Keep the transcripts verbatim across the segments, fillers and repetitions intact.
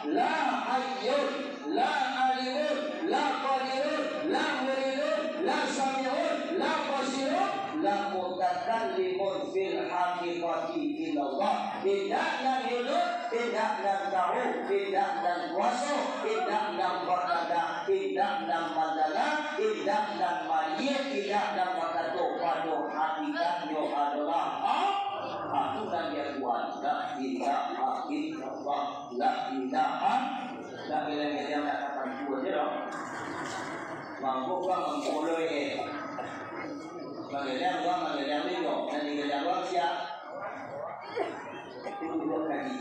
La hayyun, la alimun, la qadirun, la muridun, la sami'un, la basirun, la mutakallimun fil haqiqati illallah. Indak nan hidup, indak nan tahu, indak nan kuaso, indak nan bakada, indak nan mandanga, indak nan maliek, indak nan bakato, pado hakikatnyo adolah Allah. Itu nan dia kuat. La ilaha illallah. La ilaha. Nak geleng-geleng nak kapan tua je lah. Mangkuk bang, mangkuk lo ye. Manggeleng bang, manggeleng ni bang. Nan digeleng bang siap. Itu dua kali.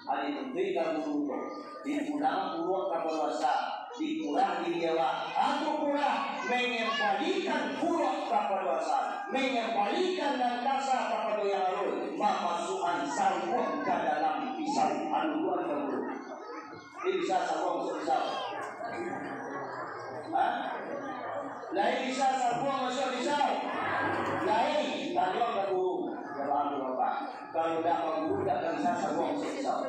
Hari menteri kamu dulu. Dipulang pulang ka paluasa. Dikurang di Jawa. Aku kurang mengembalikan pulang ka paluasa. Mengembalikan nan kasa kapado yang halus. Mamasukan saruang ka dalam pisau. Haluan kamu dulu. Lai bisa sabuang masuak pisau? Ha? Lai bisa sabuang masuak pisau? Lai, taruang ka guru. Jawab tu, Bapak. Kalau dak baguru, dak akan bisa sabuang masuak pisau.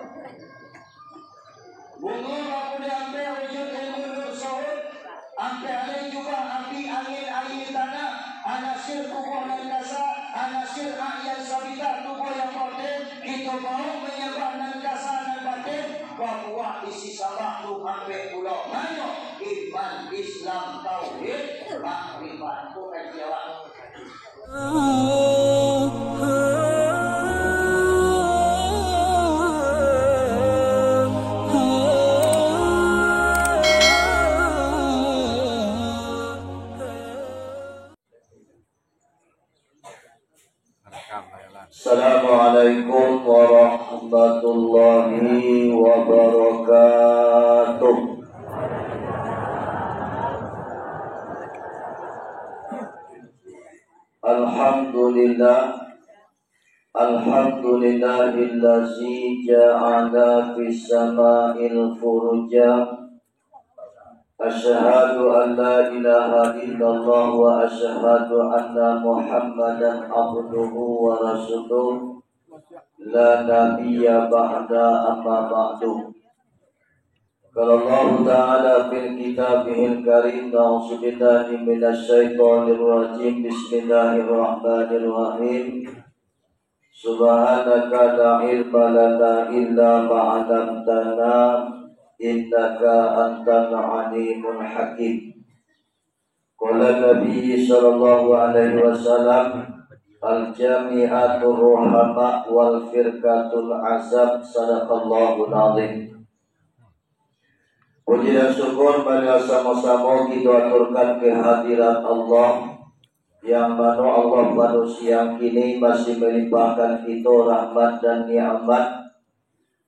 Bungo baku di ampek wujud ilmu nur sahut. Ampek alai jubah api angin aia tanah, anasir tubuah nan kasa, anasir a'yan sabitah tubuah yang batin, kito baok manyambah nan kasa nan batin, babuah isi sambah tu ampek pulo. Mano? Iman, Islam, tauhid, makrifat. Tu kaji awak. Assalamualaikum warahmatullahi wabarakatuh. Alhamdulillah. Alhamdulillahillazi ja'ala fis sama'il furuja. Asyhadu an la ilaha illallah wa asyhadu anna Muhammadan abduhu wa rasuluh. La nabiyya ba'da, amma ba'du. Qala Allahu ta'ala fil kitabihil karim, a'udzubillahi minasy syaithanir rajim. Bismillahirrahmanirrahim. Subhanaka la ilma lana illa ma 'allamtana, innaka antal alimul hakim. Qala Nabi sallallahu alaihi wasallam, "Al-jami'atur rahmah wal firqatul azab." Sadaqallahul azim. Puji dan syukur marilah samo-samo kito aturkan kehadirat Allah, yang mano Allah pado siang kini masih malimpahkan kito rahmat dan nikmat,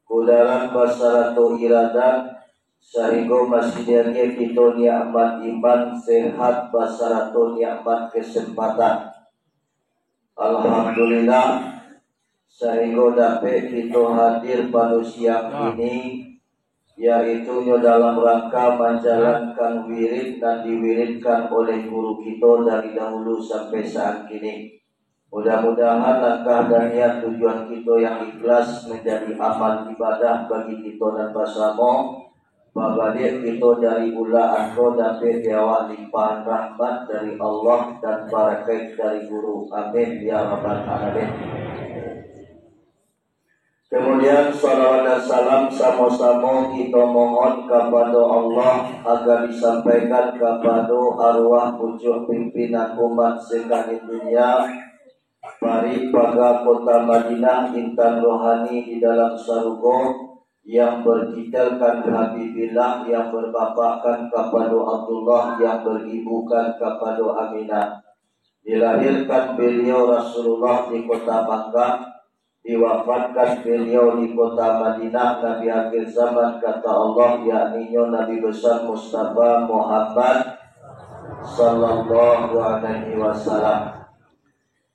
kudarat basarato iradat, sahinggo masih diagiah kito nikmat iman, sehat basarato nikmat kesempatan. Alhamdulillah, sahinggo dapek kito hadir pado siang kini, yaitunyo dalam rangka manjalankan wirid nan diwiridkan oleh guru kito dari dahulu sampai saat kini. Mudah-mudahan langkah dan niat tujuan kito yang ikhlas manjadi amal ibadah bagi kito nan basamo. Pabaliak kito dari ula angko dapek di awak limpahan rahmat dari Allah dan barakaik dari guru. Amin, ya rabbal alamin. Kemudian, salawat dan salam samo-samo kito mohon kapado Allah agar disampaikan kapado arwah pucuak pimpinan umat sekalian dunia, Pari Paga Kota Madinah, intan rohani di dalam sarugo, yang bertitalkan Habibillah, yang berbapakkan kapado Abdullah, yang beribukan kapado Aminah. Dilahirkan beliau Rasulullah di kota Makkah, diwafatkan beliau di kota Madinah, Nabi akhir zaman, kata Allah, yakninyo Nabi besar Mustafa Muhammad sallallahu alaihi wasallam.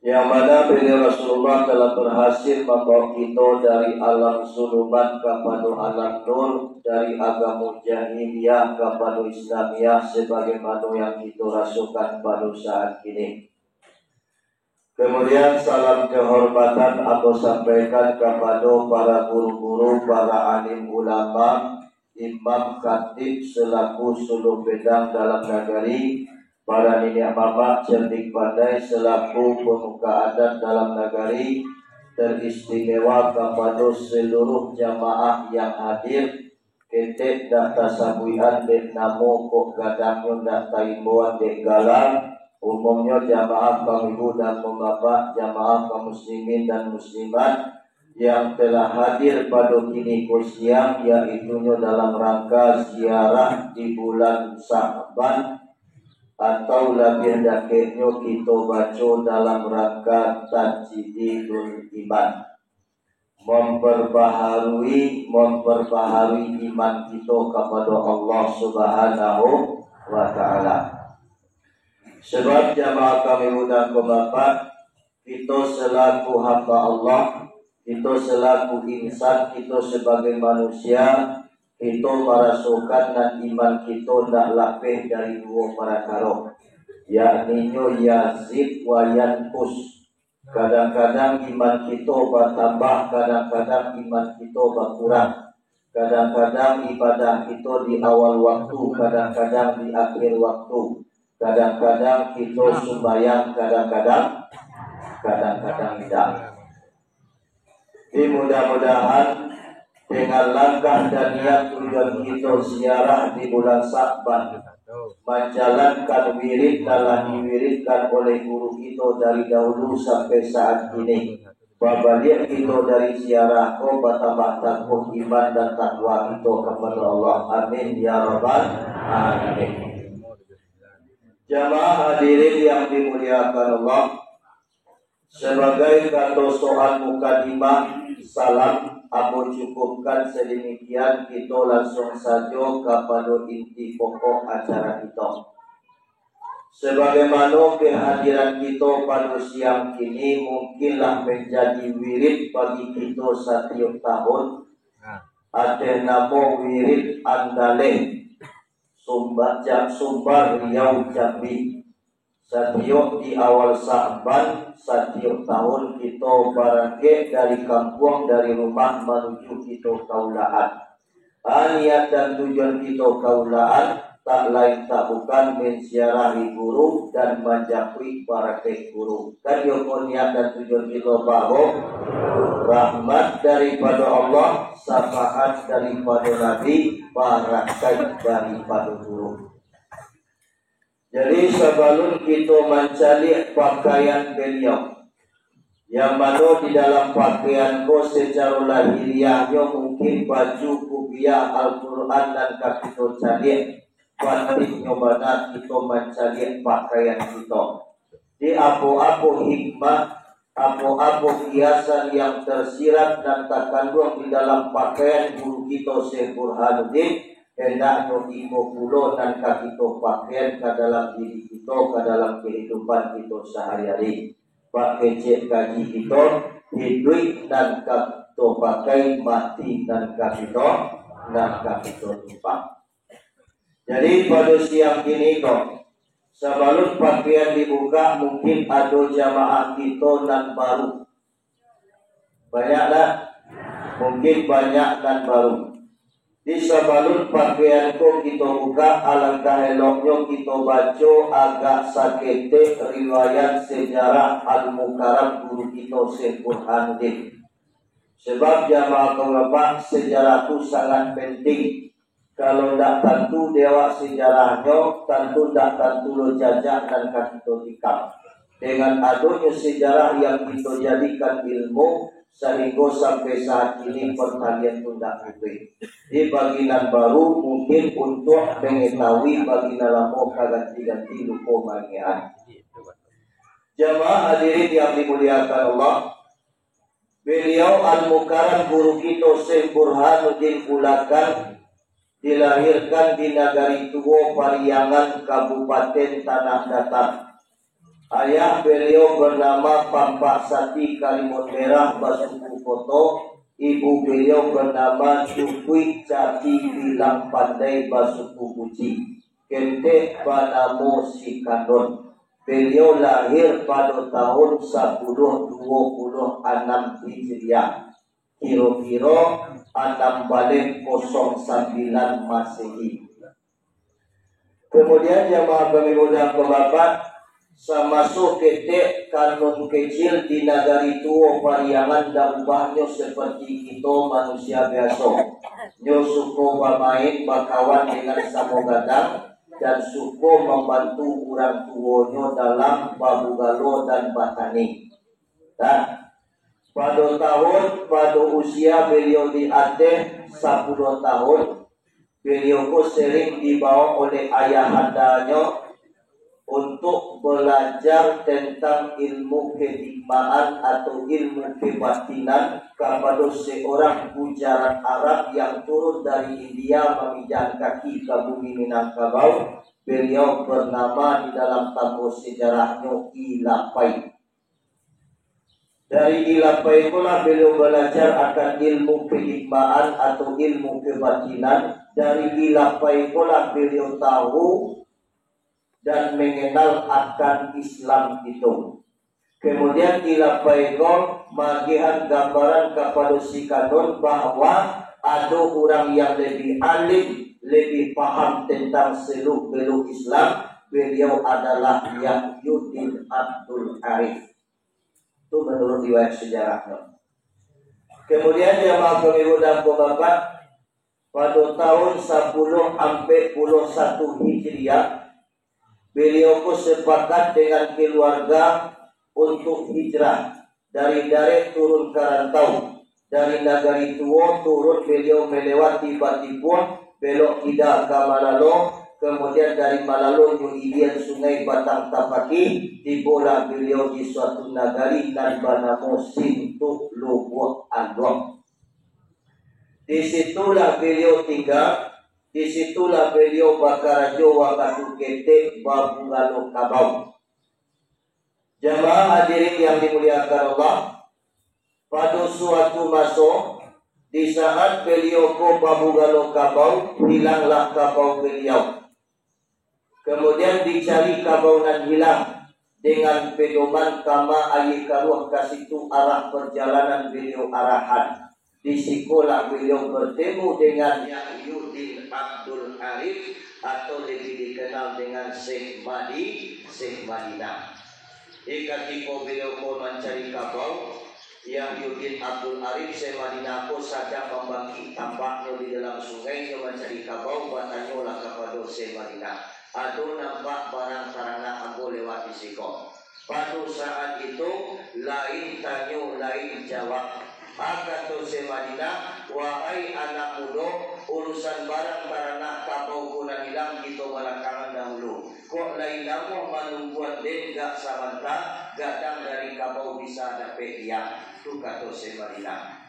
Yang mana beliau Rasulullah telah berhasil mambawa kito dari alam zulumat kapado alam nur, dari agamo jahiliyah kapado Islamiah, sebagaimana yang kito rasokan pado saat kini. Kemudian, salam kehormatan ambo sampaikan kapado para guru-guru, para alim ulama, Imam Khatib selaku suluh bedang dalam nagari, para niniak mamak cerdik pandai selaku pemuka adat dalam nagari, teristimewa kapado seluruh jamaah yang hadir, ketek dak tasabuikan dek namo, kok gadangnyo dak taimbauan dek gala, umumnyo jamaah kaum ibu dan bapak, jamaah kaum muslimin dan muslimat, yang telah hadir pado kini ko siang, yaitunyo dalam rangka ziarah di bulan Sya'ban, atau labiah dakeknyo kito baco dalam rangka tajdidul iman, memperbaharui, memperbaharui iman kito kapado Allah Subhanahu wa Ta'ala. Sebab jamaah kaum ibu dan bapak, kito selaku hamba Allah, kito selaku insan, kito sebagai manusia, kito marasokan nan iman kito ndak lapeh dari duo parakaro, yakninyo yazid wa yanqus. Kadang-kadang iman kito batambah, kadang-kadang iman kito bakurang. Kadang-kadang ibadah kito di awal waktu, kadang-kadang di akhir waktu. Kadang-kadang kito sumbayang, kadang-kadang, kadang-kadang indak. Jadi mudah-mudahan dengan langkah dan niat tujuan kito ziarah di bulan Sya'ban, manjalankan wirid nan lah diwiridkan oleh guru kito dari dahulu sampai saat kini, babaliak kito dari ziarah ko batambah takuah iman dan takwa kito kapado Allah. Amin ya rabbal alamin. Jamaah hadirin yang dimuliakan Allah, sebagai kato soal mukadimah salam, ambo cukupkan sademikian, kito lansuang sajo kapado inti pokok acara kito. Sebagaimano kehadiran kito pado siang kini mungkin lah manjadi wirid bagi kito satiok tahun, ateh namo wirid Andaleh, Sumbar, Jam-, Sumbar Riau Jambi. Satiok di awal Sya'ban, satiok tahun kito barangkek dari kampuang, dari rumah manuju kito ka ulaan. A, niat dan tujuan kito ka ulaan, tak lain tak bukan manziarahi guru dan manjapuik barakaik guru. Kan iyo ko niat dan tujuan kito, bahu? Rahmat daripado Allah, syafaat daripado Nabi, barakaik daripado guru. Jadi, sabalun kito mancaliak pakaian Baliau, yang mano di dalam pakaian ko sacaro lahiriahnyo mungkin baju kupiah Al-Quran nan ka kito caliak, pantiangnyo bana kito mancaliak pakaian kito. Di apo-apo hikmah, apo-apo kiasan yang tersirat nan takanduang di dalam pakaian guru kito Syekh Burhanuddin, hendaknyo iko pulo nan ka kito pakaian ka dalam diri kito, ka dalam kahidupan kito sahari-hari. Bakecek kaji kito, hiduik nan ka kito pakai, mati nan ka kito, nan ka kito tumpang. Jadi, pado siang kini ko, sabalun pakaian dibuka, mungkin ado jamaah kito nan baru. Banyak dak? Mungkin banyak nan baru. Di sabalun pakaian ko kito buka, alangkah eloknyo kito baco agak saketek riwayat sejarah Al-Mukarram guru kito Syekh Burhanuddin. Sebab jamaah kaum bapak, sejarah tu sangat penting. Kalau ndak tantu dek awak sejarahnyo, tantu ndak tantu lo jajak nan ka kito tikam. Dengan adonyo sejarah yang kito jadikan ilmu, sahinggo sampai saat kini pertalian tu ndak putuih. Di bagi nan baru mungkin untuak mengetahui, bagi nan lamo ka ganti-ganti lupo mangean. Jamaah hadirin yang dimuliakan Allah, Baliau Al-Mukarram guru kito Syekh Burhanuddin Ulakan dilahirkan di Nagari Tuo, Pariangan, Kabupaten Tanah Datar. Ayah baliau bernama Pampak Sati Karimun Merah basuku Koto, ibu baliau bernama Cukuik Cati Bilang Pandai basuku Buci, kentek banamo Sikandon. Baliau lahir pado tahun sapuluah duo puluah anam Hijriah, kiro-kiro anam baleh kosong sambilan Masehi. Kemudian jamaah kami mudah bapak, samaso ketek kanun kecil di nagari tuo Pariangan, dak ubahnyo seperti kito manusia biaso. Nyo suko bamain, bakawan dengan samo gadang, dan suko mambantu urang tuonyo dalam babugalo dan batani. Nah, pado tahun, pado usia beliau di ateh sapuluah tahun, beliau ko sering dibawa oleh ayahandanyo untuk belajar tentang ilmu keikmaan atau ilmu kebatinan kapado seorang bujaran Arab yang turun dari India mamijakan kaki ka bumi Minangkabau. Beliau bernama di dalam tambo sejarahnyo Ilapai. Dari Ilapai ikolah beliau balajar akan ilmu keikmaan atau ilmu kebatinan. Dari Ilapai ikolah beliau tahu dan mengenal akan Islam itu. Kemudian Ilapai ko magihan gambaran kapado si kanun bahwa ado urang yang lebih alim, lebih paham tentang seluk-beluk Islam. Beliau adalah Yahyuddin Abdul Arif. Itu menurut riwayat sejarahnya. Kemudian jamaah kami mudah bapak, pado tahun sapuluah ampek puluah satu Hijriah, beliau ko sepakat dengan keluarga untuk hijrah dari Darek turun ka rantau. Dari Nagari Tuo turun beliau melewati Batipuah, belok kida ka Malalo, kemudian dari Malalo nyo ilian Sungai Batang Tapaki, tibolah beliau di suatu nagari nan banamo Sintuak Lubuak Aluang. Di situlah beliau tingga, di situlah beliau bakarajo wakatu ketek babugalo kabau. Jamaah hadirin yang dimuliakan Allah, pado suatu maso, di saat beliau ko babugalo kabau, hilanglah kabau beliau. Kemudian dicari kabau nan hilang, dengan pedoman kama aia karuah ka situ arah perjalanan beliau arahan. Di sikolah beliau bertemu dengan Yahyuddin Abdul Arif atau lebih dikenal dengan Syekh Madi, Syekh Madinah. Di katiko beliau ko mancari kabau, Yahyuddin Abdul Arif Syekh Madinah ko sadang mambangkik tambaknyo di dalam sungai, nyo mancari kabau, batanyolah kapado Syekh Madinah, "Ado nampak barang taranak ambo lewat di siko?" Pado saat itu, lain tanyo, lain jawab. Mako kato Syekh Madinah, "Wahai anak mudo, urusan barang taranak kabau ko nan ilang kito balakangan dahulu. Kok lai namuah manungguan den gak sabanta, gadang dari kabau bisa dapek diam," tu kato Syekh Madinah.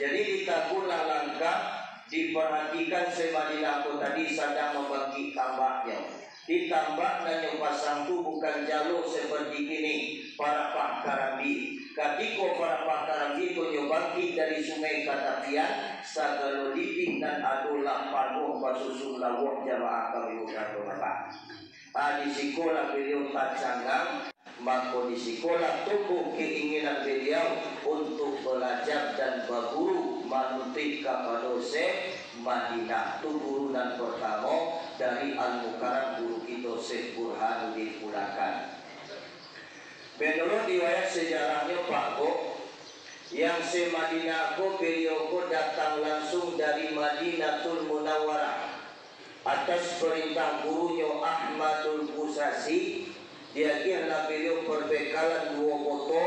Jadi, ditagunlah langkah, diparatikan Syekh Madinah ko tadi sadang mambangkik tambaknyo. Di tambak nan nyo pasang tu bukan jalo seperti kini, parapah karambia. Katiko parapah karambia ko nyo bangkik dari sungai ka tapian, sagalo lidi nan ado lah panuah basusun lauak, jamaah kami mudah bapak. Ah, di sikolah beliau tacangang, mako di sikolah tumbuh keinginan beliau untuk belajar dan baguru manuntut kapado Syekh Madinah. Tu guru nan pertamo dari Al-Mukarram, guru kito Syekh Burhanuddin Ulakan. Menurut riwayat sejarahnyo, Pak Bo, yang Syekh Madinah ko, beliau ko datang langsung dari Madinatul Munawwarah. Atas perintah gurunyo Ahmadul Busasi, diagiahlah beliau perbekalan duo boto,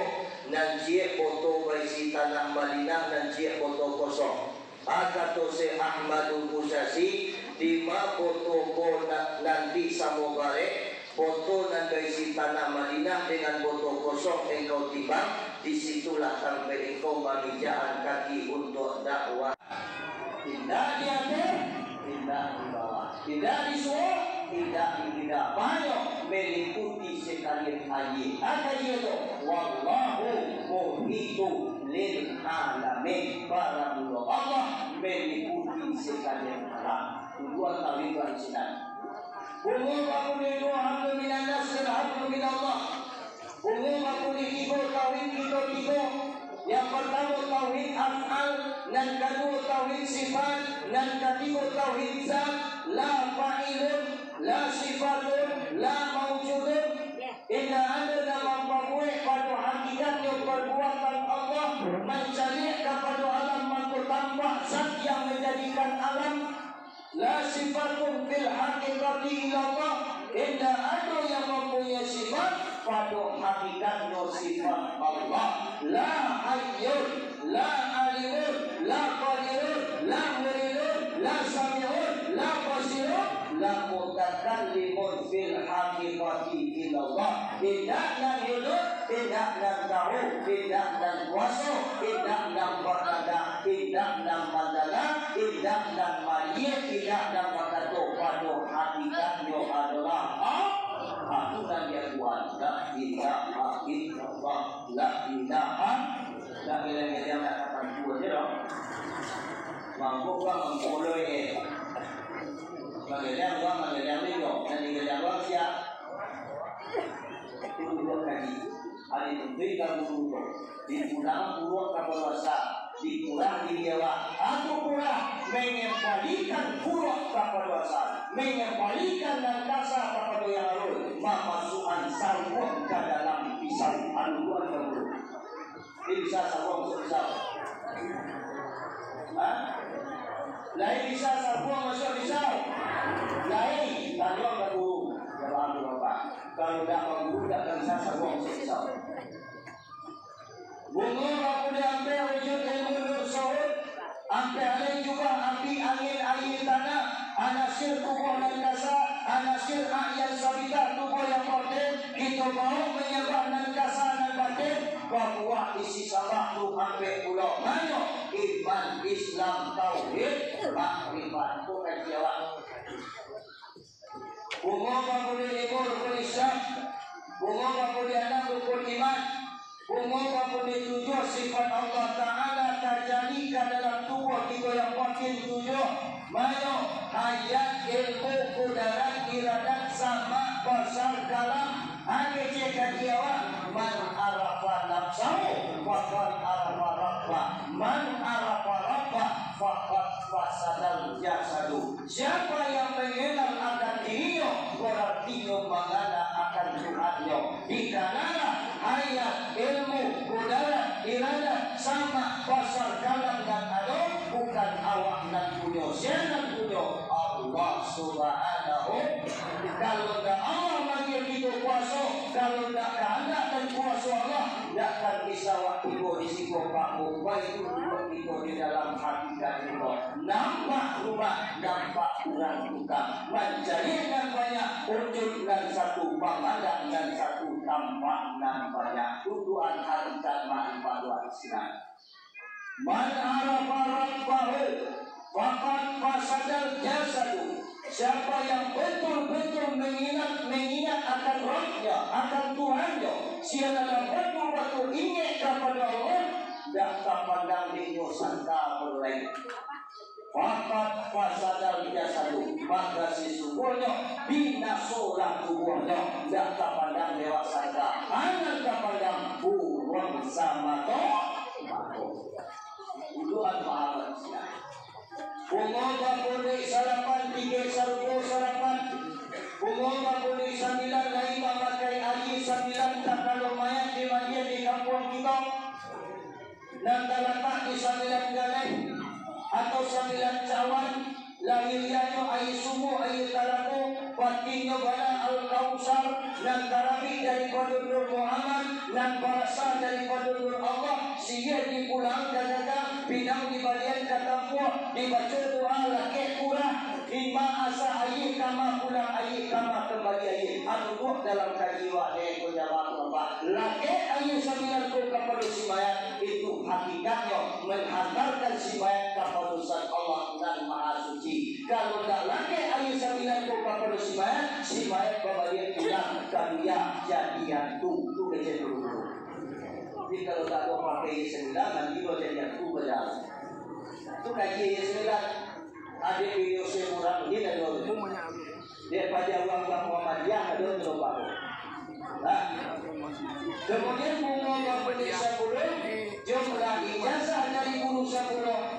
nan ciek boto baisi tanah Madinah, nan ciek boto kosong. Ah, kato Syekh Ahmadul Busasi, "Dima boto ko na-, nanti samo barek, boto nan baisi tanah Madinah dengan boto kosong engkau timbang, di situlah tampek engkau mamijakan kaki untuak dakwah." Indak di ateh, indak di bawah, indak di suok, indak di kida. Banyak meliputi sekalian aia. Aka iyo tu, wallahu muhitu lil alamin. Paramulo Allah meliputi sekalian alam. Dua kali barizinan. Bungo bakuli dua, alhamdulillah, alhamdulillah. Bungo bakuli tigo, tauhid kito tigo. Yang partamo tauhid af'al, nan kaduo tauhid sifat, nan katigo tauhid zat, la fa'ilun, la sifatun, la maujudun. Indak ado nan mampabuek pado hakikatnyo parbuatan Allah, mancaliak kapado alam mangko tampak zat yang manjadikan alam. La sifatun fil haqiqati illallah, indak ado yang mampunyai sifat pado hakikatnyo sifat Allah. La hayyun, la alimun, la qadirun, la muridun, la sami'un, la basirun, la mutakallimun fil haqiqati illallah. Indak nan hidup, indak nan tahu, indak nan kuaso, indak nan bakandak, indak nan mandanga, indak nan maliek, indak nan bakato, pado hakikatnyo adolah Allah. Aku nan dia kuat, la ilaha illallah, la ilaha. Dak bilang-bilang nak katakan dua je dah. Mampu kan mampu lo eh. Manggadang uang, manggadang linggo, nan digadang uang siap. Itu dua kali. Hari itu ka guru tu. Dipulang pulang ka paluasa. Dikurang di Jawa. Aku kurang mengembalikan pulang ka paluasa. Mengembalikan nan kasa kapado yang alun. Mamasukan saruang ka dalam pisau. Aduh, Tuhan ka guru. Lai bisa sabuang masuak pisau? Ha? Lai bisa sabuang masuak pisau? Lai, taruang ka guru. Jawab tu, Bapak. Kalau dak ka guru, dak ka bisa sabuang masuak pisau. Bungo bapudi ampek wujud ilmu nur suhud. Ampek alai jubah api angin aia tanah, anasir tubuah nan kasa, anasir a'yan sabitah tubuah yang batin, kito baok manyambah nan kasa nan batin, babuah isi sambah tu ampek pulo. Manyo iman, Islam, tauhid, makrifat. Tu kaji awak. Bungo bapudi limo rukun Islam, bungo bapudi anam rukun iman, bungo bapudi tujuah sifat Allah Ta'ala tajadi ka dalam tubuah kito yang batin tujuah. Manyo, hayat, ilmu, kudarat, iradat, sama, basar, kalam. Ake cek ka dia, man arafa nafsahu, faqad arafa rabbah. Man arafa rabbah, faqad fasadal jasadu. Siapa yang mengenal akan dirinyo, berarti nyo mangana akan Tuhannyo. Dikanalah hayat, ilmu, kudarat, iradat, sama, basar, kalam nan ado, bukan awak nan punyo, sia nan punyo? Allah Subhanahu. Kalau ndak Allah manggia kito kuaso, kalau ndak kahandak dan kuaso Allah, ndak akan bisa awak tibo di siko panggung. Baitu juo kito di dalam hakikat kito. Nampak rumah, nampak urang tukang. Mancari nan banyak, wujud nan satu, pamandang nan satu, tampak nan banyak. Tujuan hakikat makrifat Tuhan Islam. Man arafa rabbahu, faqad fasadal jasadu. Siapa yang betul-betul mengingat, mengingat akan Rabbnya, akan Tuhannya, sia nan batul-batul ingek kapado Allah, dak tapandang dinyo sangka pado lain. Faqad fasadal jasadu, maka sesungguhnyo binasolah tubuahnyo, dak tapandang dewek sangka, hanyo tapandang buruang samato-mato. Tujuan pahaman Islam. Bungo bapundi salapan, tinggi sarugo salapan. Bungo bapundi sambilan, lai mamakai aia sambilan, takalo mayat dimandian di kampuang kito. Nan talatak di sambilan galeh atau sambilan cawan, lahiriahnyo aia sumua, aia talago, batinnyo bana Al-Kautsar, nan tarabik daripado Nur Muhammad, nan barasa daripado Nur Allah, siriah dipulang ka gagang, pinang dibalian ka tampuak, dibaco doa lakek kurang, lima asa aia kama pulang, aia kama kambali aia. Anu buah dalam kaji wak dek ko jawab apa? Lakek aia sambilan ko kapado si mayat, itu hakikatnyo menghantarkan si mayat kapado Zat Allah nan Maha Suci. Kalau ndak lakek aia sambilan ko kapado si mayat, si mayat babaliak pulang ka dunia jadi antu. Tu kecek dulu. Tapi kalau tak ada pakai aia sambilan, nanti lo jadi antu bajalan. Tu kaji aia sambilan. Ada video saya kurang, dia dah dua. Dia pajak uang Bank Muhammadiyah, ada tu, Pak. Nah. Kemudian bungo bapundi sapuluah, jumlah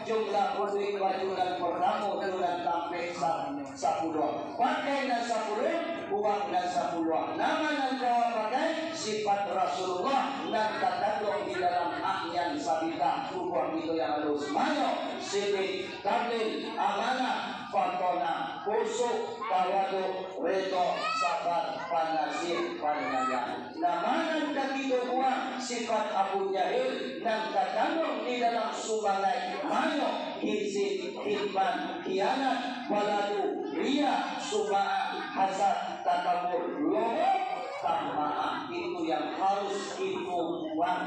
Jumlah bulik baju nan partamo tu nan tampek sa-, sapuluah. Pakai nan sapuluah, buang nan sapuluah. Nama nan ka awak pakai? Sifat Rasulullah nan takanduang di dalam A'yan Sabitah, tubuah kito yang alus. Mano? Sidik, kamil, amanah, fatonah, khusyuk, tawaduk, ridho, sabar, panasiah, panyayang. Nama nan ka kito buang? Sifat Abu Jahil nan takanduang di dalam sumangai, mano? Hizib, kitman, khianat, baladu, riya, sum'ah, hasad, takabur, lobo, tamaah. Itu yang harus kito buang.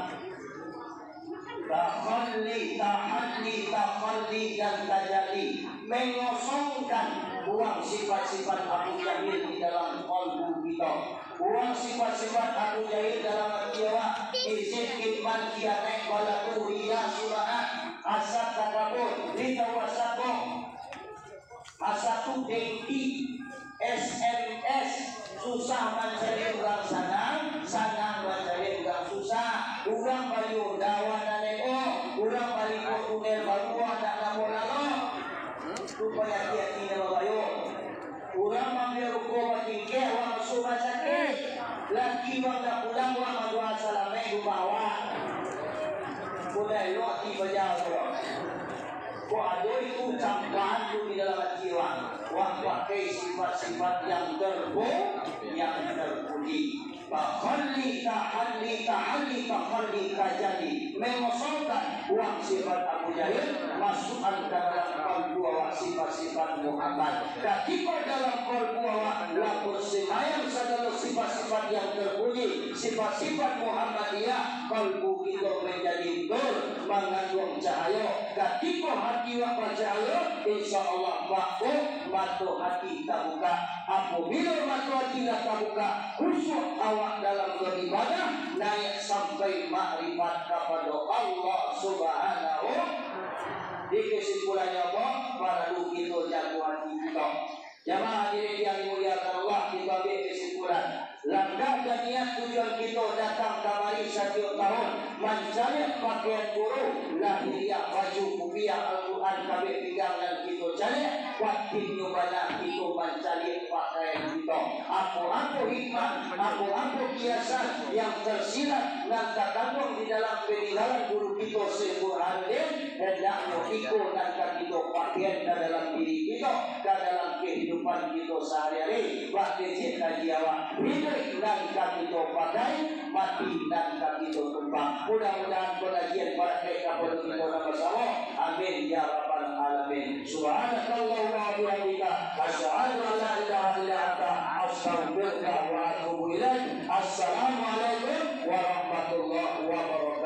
Takhalli, tahalli, takhalli, dan tajalli. Mengosongkan, buang sifat-sifat Abu Jahil di dalam kalbu kito. Buang sifat-sifat Abu Jahil dalam ati awak. Hizib, kitman, khianat, baladu, riya, sum'ah, hasad, takabur, ridho, sabar. Hasad tu dengki, S M S, susah mancaliak urang sanang, sanang mancaliak urang susah. Urang bali onda, awak ndak namuah. Urang bali kok tunel baru, awak ndak namuah lalok. Tu panyakik ati nan babayo. Urang maambiak ruko batingkek, awak masuak rumah sakik. Laki urang ndak pulang, awak mandoa salamaik di rumah awak. Kok ndak elok ati bajau tu. Kok ado itu campahan tu di dalam ati awak, awak pakai sifat-sifat yang terpu-, yang terpuji. Takhalli, tahalli, tahalli, takhalli, tajalli. Mengosongkan, buang sifat Abu Jahil, masuakkan ka dalam kalbu awak sifat-sifat Muhammad. Katiko dalam kalbu awak lah bersemayam sagalo sifat-sifat yang terpuji, sifat-sifat Muhammadiyah, kalbu kito manjadi nur, manganduang cahayo. Katiko hati awak bacahayo, insya Allah, bak mato hati tabuka. Apabila mato hati lah tabuka, khusyuk awak dalam beribadah, naiak sampai makrifat kapado Allah Subhanahu. Di kesimpulannyo, apo? Paralu kito jago hati kito. Jamaah hadirin yang dimuliakan Allah, kito ambiak kesimpulan. Langkah dan niat tujuan kito datang kamari satiok tahun, mancaliak pakaian guru, lahiriah, baju kupiah, Al-Quran, kabek pinggang nan kito caliak, patinnyo bana kito mancaliak pakaian kito. Apo-apo hikmah, apo-apo kiasan yang tersirat nan takanduang di dalam paninggalan guru kito Syekh Burhanuddin, hendaknyo iko nan ka kito pakaian ka dalam diri kito, ka dalam kahidupan kito sahari-hari. Bak kecek kaji awak, hiduik nan ka kito pakai, mati nan ka kito tumpang. Mudah-mudahan pangajian barakaik kapado kito nan basamo. Amin ya rabbal alamin. Subhanakallahumma wa bihamdika, asyhadu an la ilaha illa anta, astaghfiruka wa atubu ilaik. Assalamualaikum warahmatullahi wabarakatuh.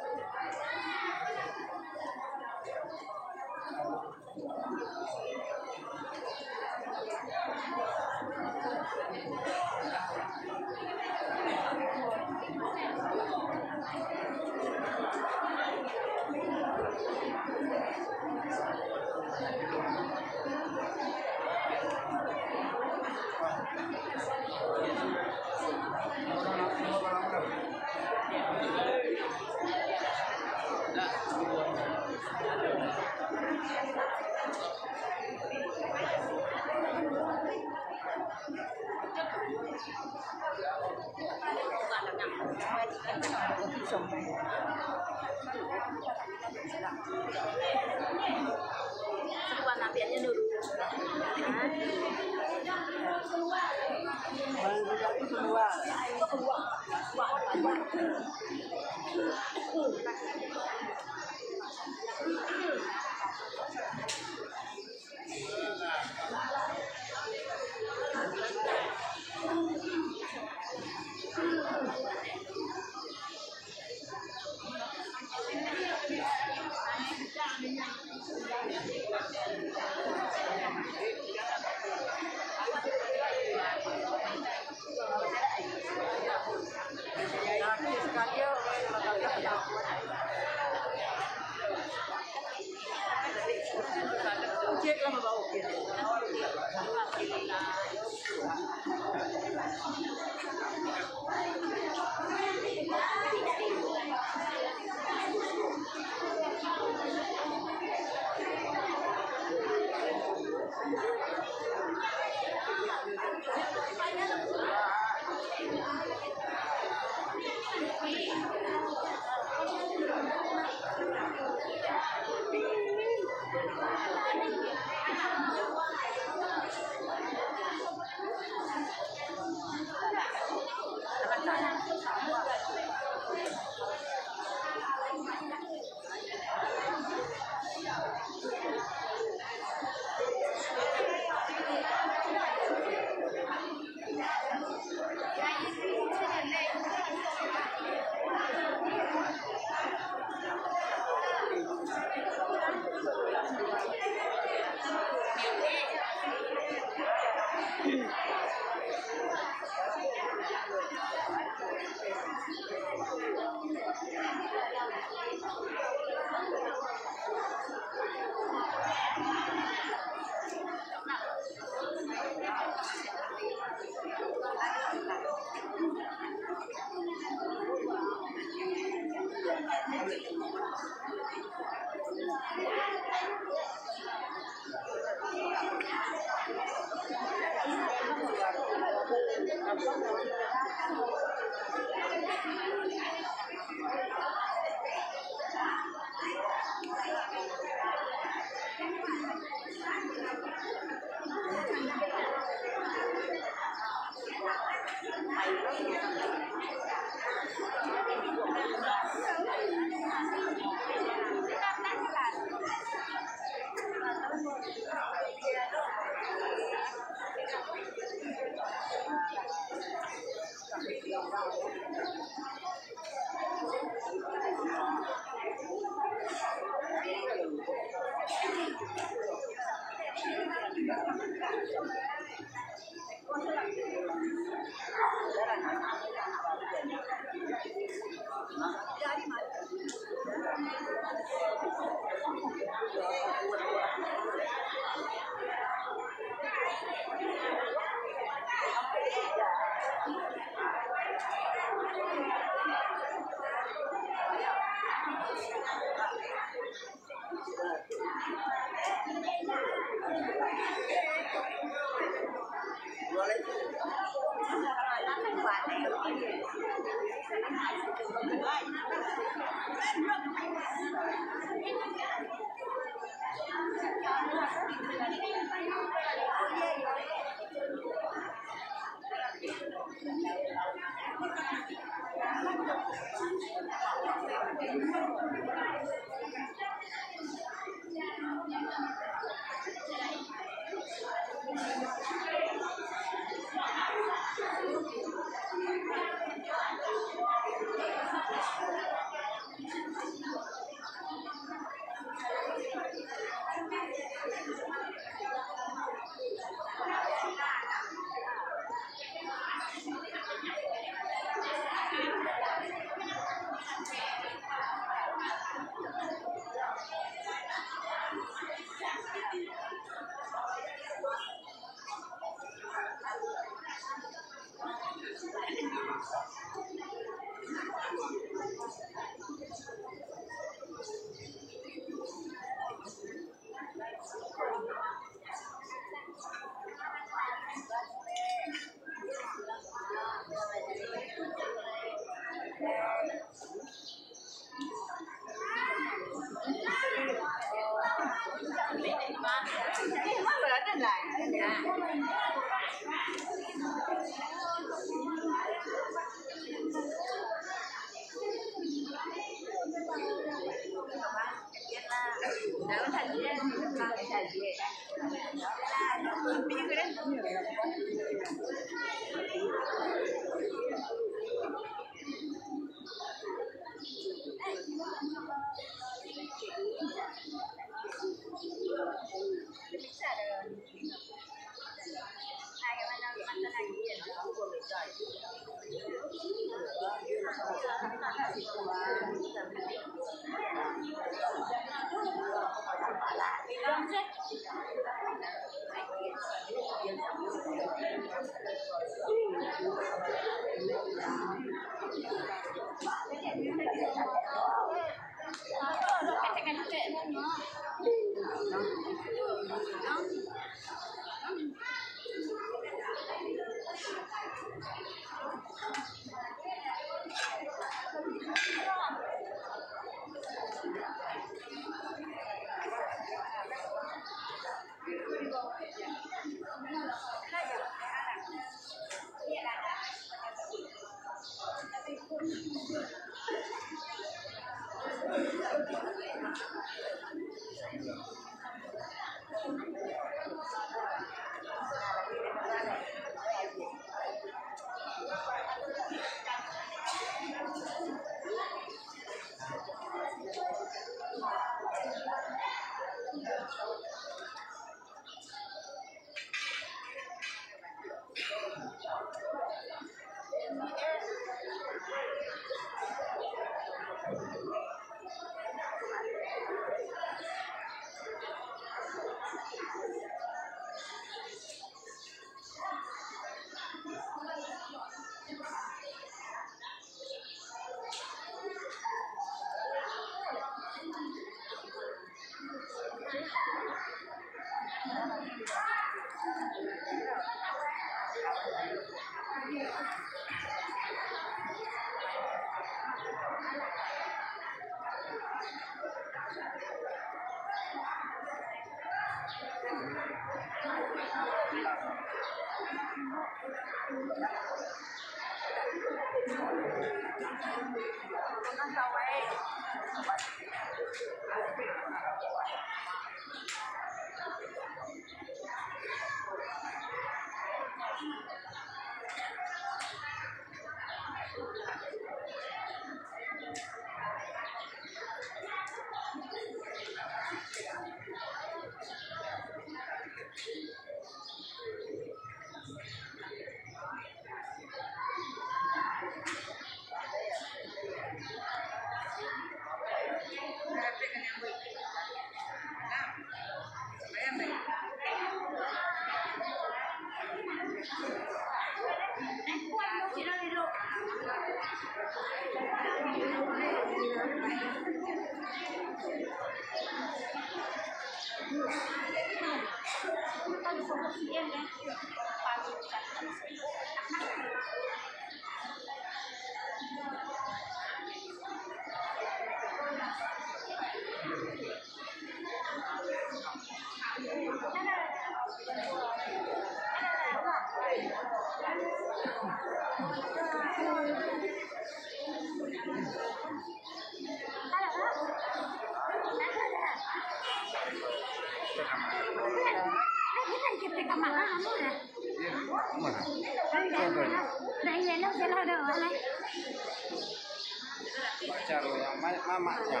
Pacar yang ma-, mamaknya.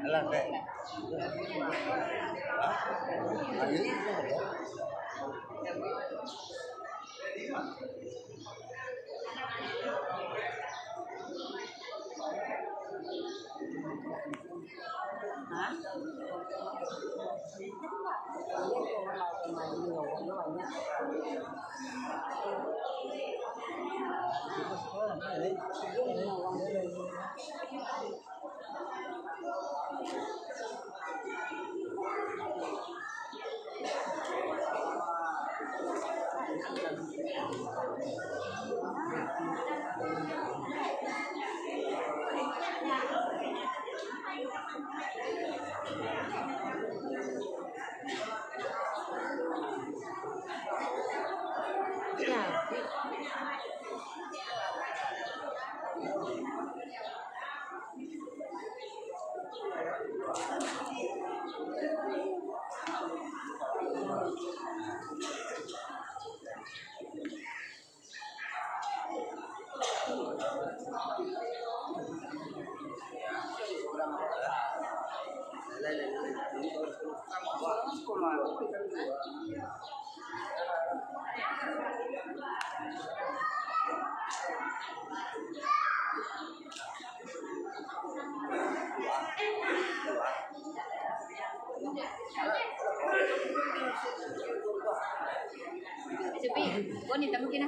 Alah, Kak. Sepi, kau ni tamu kina.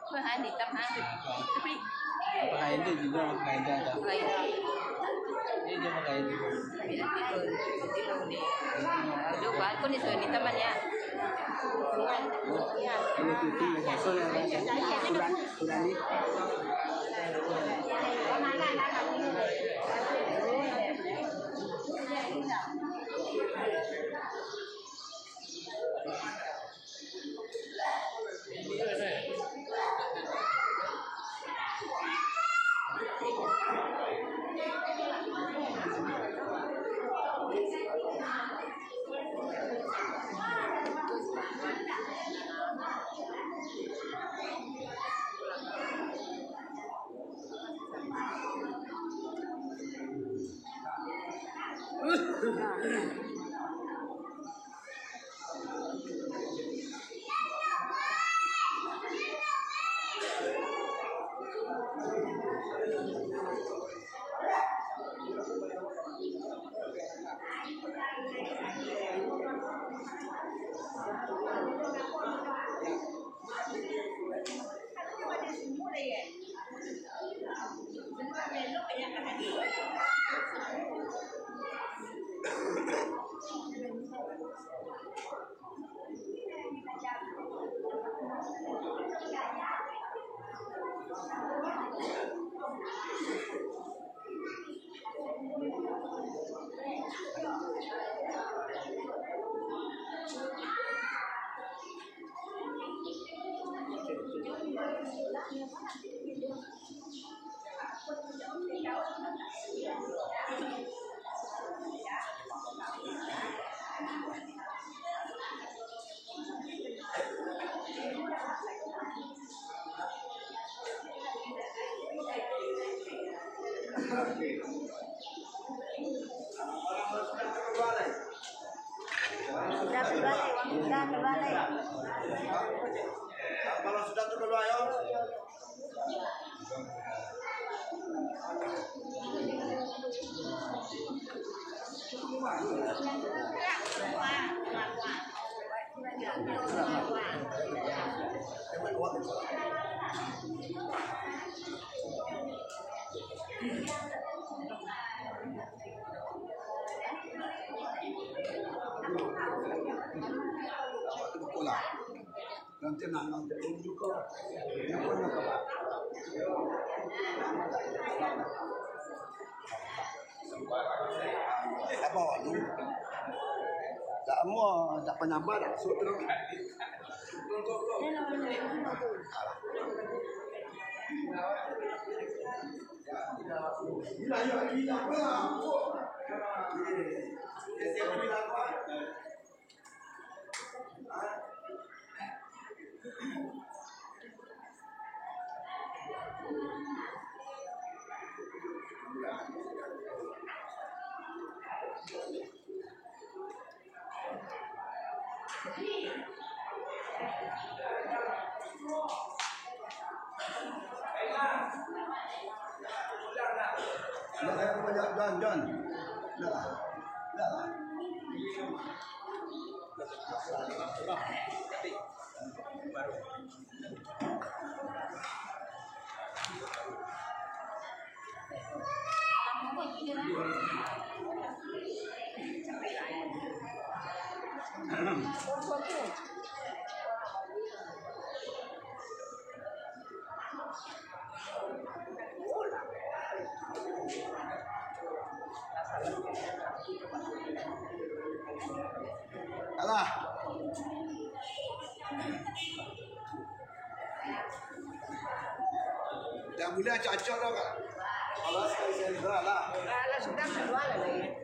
Wah, hitam, ha. Tapi pakai itu juga, pakai itu ada. Pakai itu. Ini dia pakai itu. Iya, tidur. Tidur ni. Aduh, balkon ni sudah hitam, ya. Ini tutup, ya. Sudah, sudah ni. Sudah tu balik, sudah tu balik. Kalau sudah tu keluar, yo. Nanti nang, nanti tunjuk ko. Yang pun nak apa? Apa tu? Tak mau, tak pernah nampak, tak suruh terus. Jan, Jan. Dah lah. Dah lah. Alah. Dah buliah acok-acok tu, Kak. Alah, sakali-sakali lah. Alah, sudah, keluar lah lagi.